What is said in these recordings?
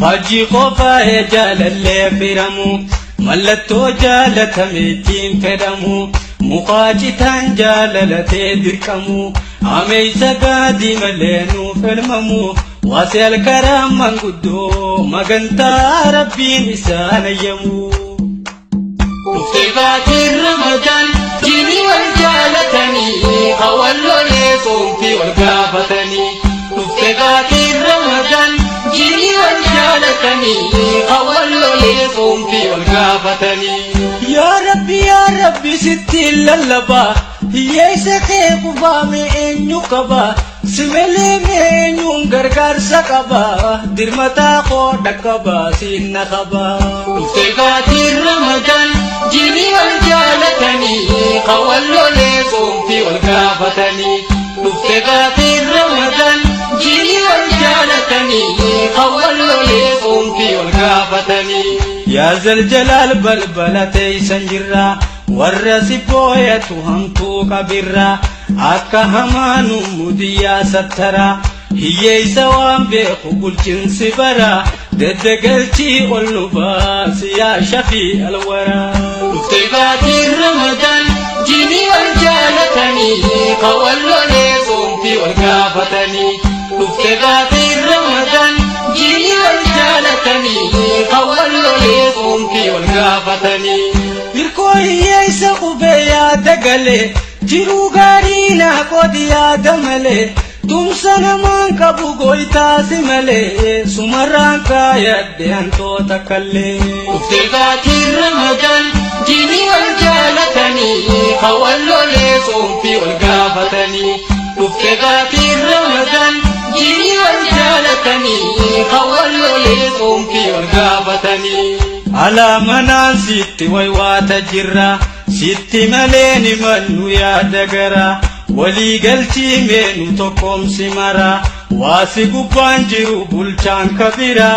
Faajjii qofaa'ee jaalallee firamu, mallattoo jaalatameettiin fedhamu, mukaa citaan jaalalatee dirqamu, ameeysa gaadii malee nuuf elmamu, waasee alkaraa manguddoo magantaa rabbiin isaan ayyamu. Dhuftee baatiin Ramadaan jiini wal jaalatanii hawallolee soomtii wal gaafatanii. Dhuftee baatiin Ramadaan jiini wal jaalatanii hawallolee soomtii wal gaafatanii. Yaa Rabbi, yaa Rabbi, sitti lallabaa, hiyyeessa kee kufaame eenyu qaba? Si malee eenyuun gargaarsa qaba? Dirmataa koo dhaqqaba, siinna qaba. Dhuftee baatiin Ramadaan jiini wal jaalatanii hawallolee soomtii wal gaafatanii. Dhuftee baatiin Ramadaan jiini wal jaalatanii hawallolee soomtii wal gaafatanii. Yaa Zaljalaal, balbala teeysan jirra, warra si booyatu hamtuu qabirra, akka hamaanu mudiyyaa sattara, hiyyeeysa waan beeku bulchinsi bara, daddagalchii ol nu baasi yaa shafii alwaraa. Dhuftee baatiin Ramadaan jiini wal jaalatanii hawallolee soomtii wal gaafatanii. Dhuftee baatiin Ramadaan jiini wal jaalatanii hawallolee soomtii wal gaafatanii. Hirkoo hiyyeessa qubee yaada galee, jiruu gaarii naa qoodi yaada malee, tumsa namaan qabu goytaasi malee, sumarraan kaayadde hantoota kallee. Dhuftee baatiin Ramadaan jiini wal jaalatanii hawallolee soomtii wal gaafatanii. Dhuftee baatiin Ramadaan jiini wal jaalatanii hawallolee soomtii wal gaafatanii. Alaa manaan sitti waywaata jirra, sitti malee ni mannu yaada gara, walii galchii meenu tokkoomsi mara, waasi gubbaan jiru bulchaan kabira,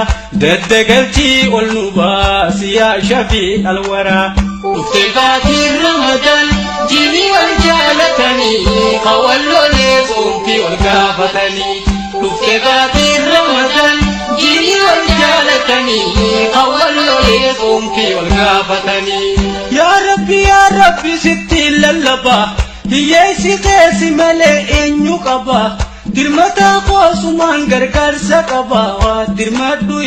daddagalchii ol nu baasi yaa shafii alwaraa. Dhuftee baatiin Ramadaan jiini wal jaalatanii hawallolee soomtii wal gaafatanii. Dhuftee baatiin Ramadaan jiini wal jaalatanii hawallolee soomtii wal gaafatanii. Yaa Rabbi, yaa Rabbi, sitti lallabaa, hiyyeessi keessi malee eenyu qaba? Dirmataa koosumaan gargaarsa qaba, dirmadhu.